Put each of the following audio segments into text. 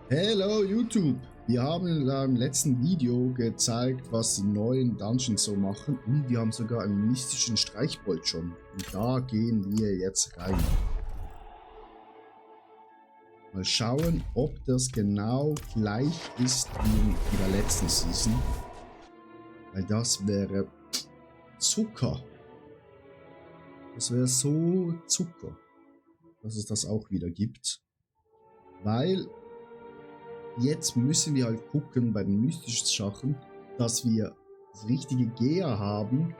Hello YouTube! Wir haben in einem letzten Video gezeigt, was die neuen Dungeons so machen, und wir haben sogar einen mystischen Streichbold schon. Und da gehen wir jetzt rein. Mal schauen, ob das genau gleich ist wie in der letzten Season. Weil das wäre Zucker. Das wäre so Zucker, dass es das auch wieder gibt. Weil jetzt müssen wir halt gucken bei den mystischen Sachen, dass wir das richtige Gear haben,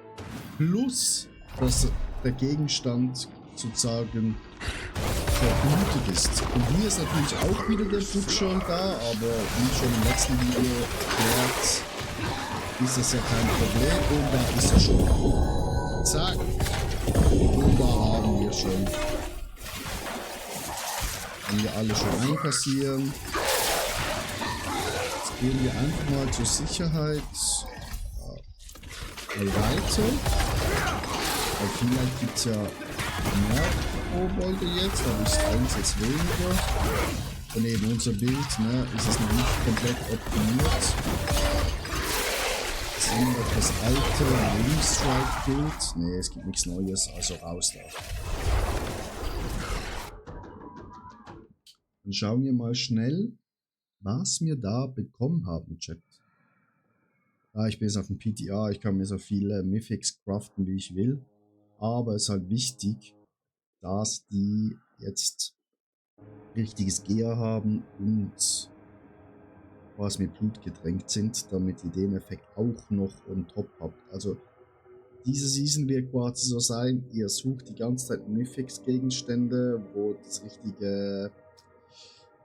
plus dass der Gegenstand sozusagen verblutet ist. Und hier ist natürlich auch wieder der Butcher da, aber wie schon im letzten Video erklärt, ist das ja kein Problem. Und da ist er schon. Zack. Und da haben wir schon. Können wir alle schon einkassieren. Gehen wir einfach mal zur Sicherheit mal weiter. Weil vielleicht gibt es ja mehr Kobolde jetzt, aber ist eins jetzt weniger. Und eben unser Bild, ne, ist es noch nicht komplett optimiert. Das ist immer noch das alte Wingstrike-Bild. Ne, es gibt nichts Neues, also raus da. Dann schauen wir mal schnell, was wir da bekommen haben, Chat. Ich bin jetzt auf dem PTR, ich kann mir so viele Mythics craften, wie ich will. Aber es ist halt wichtig, dass die jetzt richtiges Gear haben und was mit Blut getränkt sind, damit ihr den Effekt auch noch on top habt. Also diese Season wird quasi so sein, ihr sucht die ganze Zeit Mythics Gegenstände, wo das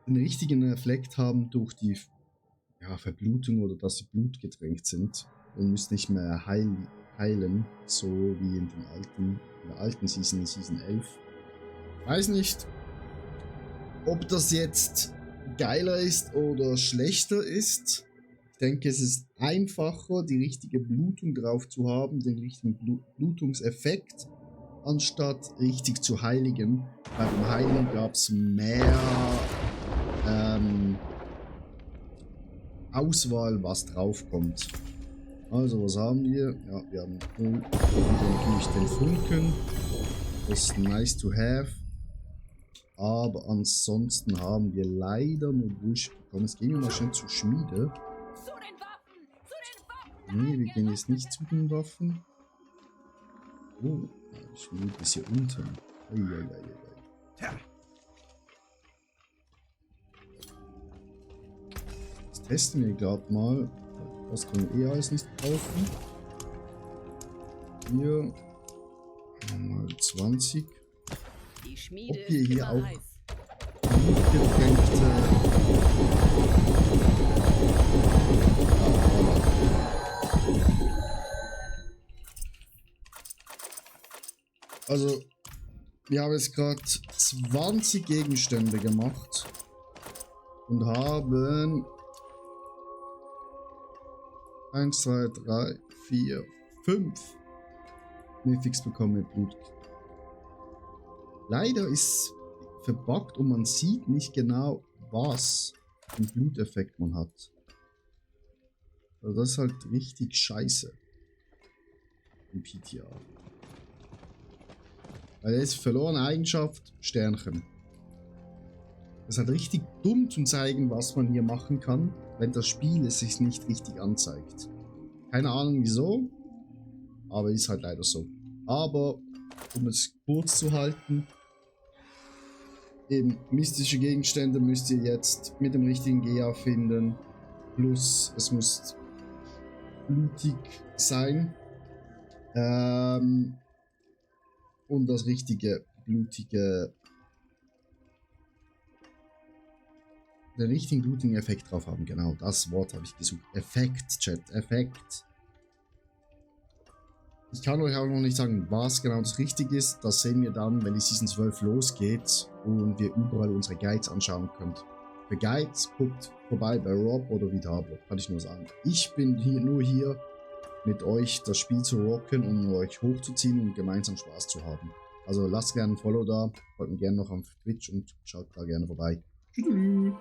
einen richtigen Effekt haben durch die Verblutung oder dass sie blutgetränkt sind und müsst nicht mehr heilen, so wie in der alten Season, in Season 11. Weiß nicht, ob das jetzt geiler ist oder schlechter ist. Ich denke, es ist einfacher, die richtige Blutung drauf zu haben, den richtigen Blutungseffekt, anstatt richtig zu heiligen. Beim Heilen gab es mehr Auswahl, was drauf kommt. Also, was haben wir? Ja, wir haben natürlich den Funken. Das ist nice to have. Aber ansonsten haben wir leider nur Bullshit bekommen. Jetzt gehen wir mal schnell zur Schmiede. Nee, wir gehen jetzt nicht zu den Waffen. Oh, die Schmiede ist hier unten. Eieieiei. Testen wir gerade mal. Das können wir alles nicht kaufen. Hier mal 20. Ob wir hier auch blutgetränkte Also wir haben jetzt gerade 20 Gegenstände gemacht und haben 1, 2, 3, 4, 5 Mythics bekommen mit Blut. Leider ist verbuggt und man sieht nicht genau, was für einen Bluteffekt man hat. Also das ist halt richtig scheiße im PTR. Weil er ist verlorene Eigenschaft, Sternchen. Das ist halt richtig dumm zum zeigen, was man hier machen kann, wenn das Spiel es sich nicht richtig anzeigt. Keine Ahnung wieso, aber ist halt leider so. Aber um es kurz zu halten, eben mystische Gegenstände müsst ihr jetzt mit dem richtigen Gear finden, plus es muss blutig sein und das richtige blutige, den richtigen blutigen Effekt drauf haben. Genau, das Wort habe ich gesucht. Effekt, Chat, Effekt. Ich kann euch auch noch nicht sagen, was genau das Richtige ist. Das sehen wir dann, wenn die Season 12 losgeht und wir überall unsere Guides anschauen können. Für Guides guckt vorbei bei Rob oder Vidabo, kann ich nur sagen. Ich bin nur hier mit euch das Spiel zu rocken, um euch hochzuziehen und gemeinsam Spaß zu haben. Also lasst gerne ein Follow da, folgt mir gerne noch auf Twitch und schaut da gerne vorbei. Tschüss.